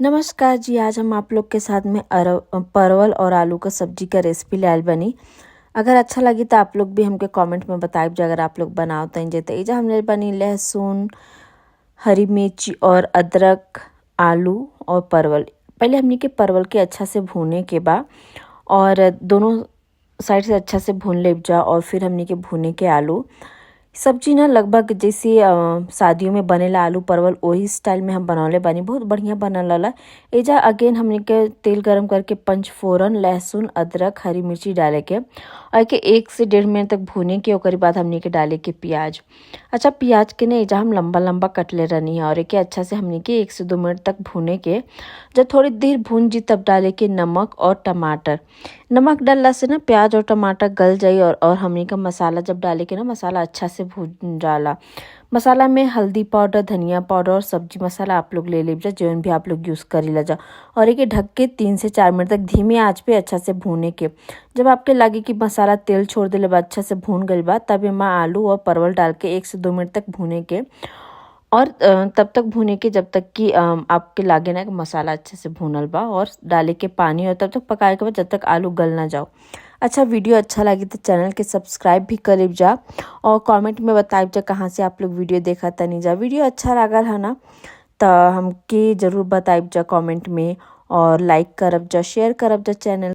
नमस्कार जी। आज हम आप लोग के साथ में परवल और आलू का सब्जी का रेसिपी लायल बनी। अगर अच्छा लगी तो आप लोग भी हमके कमेंट में बताइब जे अगर आप लोग बनाओ तनी जे। त एइजा हमने बनी लहसुन, हरी मिर्ची और अदरक, आलू और परवल। पहले हमनी के परवल के अच्छा से भूने के बा और दोनों साइड से अच्छा से भून लेब जा और फिर हमनी के भूने के आलू। सब्जी ना लगभग जैसे शादियों में बनेला आलू परवल, वही स्टाइल में हम बनौले बानी। बहुत बढ़िया बनल रहला। एजा अगेन हमनी के तेल गरम करके पंचफोरन, लहसुन, अदरक, हरी मिर्ची डाले के और एके 1 से 1.5 मिनट तक भूने के ओकरे बाद हमनी के डाले के प्याज। अच्छा, प्याज के ना एजा हम लंबा लंबा कटले रहनी है और एके अच्छा से हमनी के 1 से 2 मिनट तक भूने के। जब थोड़ी देर भून जी तब डाले के नमक और टमाटर। नमक डालला से ना प्याज और टमाटर गल जाई और हमनी का मसाला जब डाले के ना मसाला अच्छा से भून जाला। मसाला में हल्दी पाउडर, धनिया पाउडर और सब्जी मसाला आप लोग ले लेब जा, जौन भी आप लोग यूज़ करीला जा। और एके ढक के 3 से 4 मिनट तक धीमे आंच पे अच्छा से भूने के। जब आपके लागे कि मसाला तेल छोड़ देले बा, अच्छा से भून गइल बा, तब एमा आलू और परवल डाल के 1 से 2 मिनट तक भूने के और तब तक भूने के जब तक कि आपके लागे ना कि मसाला अच्छे से भूनल बा और डाले के पानी और तब तक पकाए के बाद जब तक आलू गल ना जाओ। अच्छा, वीडियो अच्छा लगी तो चैनल के सब्सक्राइब भी करीब जा और कमेंट में बताइब जा कहाँ से आप लोग वीडियो देखा तनी जा। वीडियो अच्छा लागल है ना तो हमके ज़रूर बताइब जा कमेंट में और लाइक करब जा, शेयर करब जा चैनल।